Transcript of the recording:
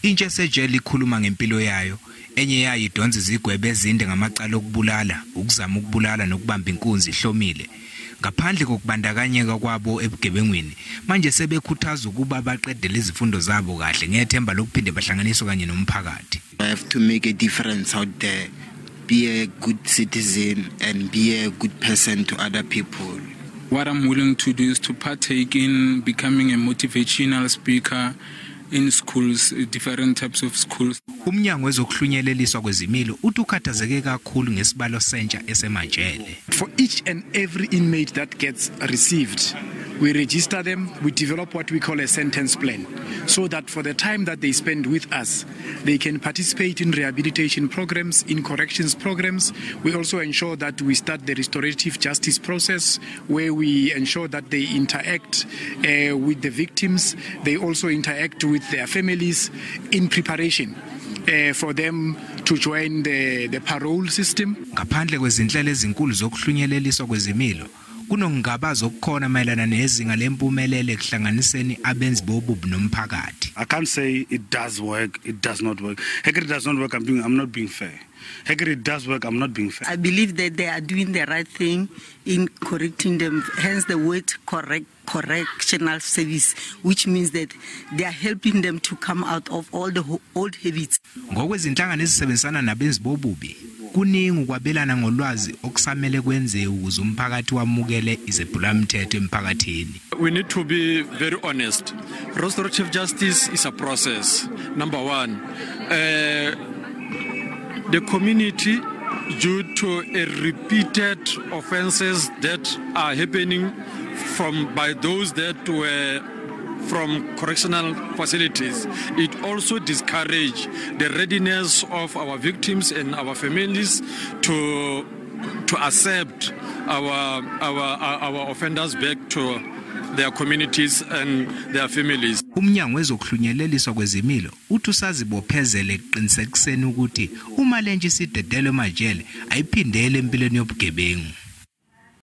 Intsha esejele ikhuluma ngempilo yayo, enye yayo idonsa izigwebo ezinde ngamacala okubulala, ukuzama ukubulala nokubamba inkunzi ihlomile. Ngaphandle kokubandakanyeka kwabo ebugebengwini, manje sebekhuthazwa ukuba baqedele izifundo zabo kahle ngethemba lokuphinde bahlanganiswe kanye nomphakathi. I have to make a difference out there, be a good citizen and be a good person to other people. What I'm willing to do is to partake in becoming a motivational speaker in schools, different types of schools. Umnyango wezokuhlunyeleliswa kwezimilo uthi ukhathazeke kakhulu ngesibalo sentsha esemajele. For each and every inmate that gets received, we register them, we develop what we call a sentence plan, so that for the time that they spend with us, they can participate in rehabilitation programs, in corrections programs. We also ensure that we start the restorative justice process, where we ensure that they interact with the victims. They also interact with their families in preparation for them to join the parole system. Ngaphandle kwezinhlelo ezinkulu zokuhlunyeleliswa kwezimilo, kunokungabaza okukhona mayelana nezinga lempumelelo ekuhlanganiseni abenzi bobubi nomphakathi. I can't say it does work, it does not work. Heck, it does not work, I'm not being fair. Heck, it does work, I'm not being fair. I believe that they are doing the right thing in correcting them, hence the word correctional service, which means that they are helping them to come out of all the old habits. Ngokwezinhlangano ezisebenzisana nabenzi bobubi, kuningi ukwabelana ngolwazi okusamele kwenziwe ukuze umphakathi wamukele izephulamthetho emphakathini. We need to be very honest. Restorative justice is a process. Number one, the community, due to a repeated offenses that are happening from by those that were from correctional facilities, it also discourages the readiness of our victims and our families to accept our offenders back to their communities and their families. Umnyango wezokuhlunyeleliswa kwezimilo uthi usazibophezele ekuqinisekiseni ukuthi uma lentsha isidedelwe emajele ayiphindele empilweni yobugebengu.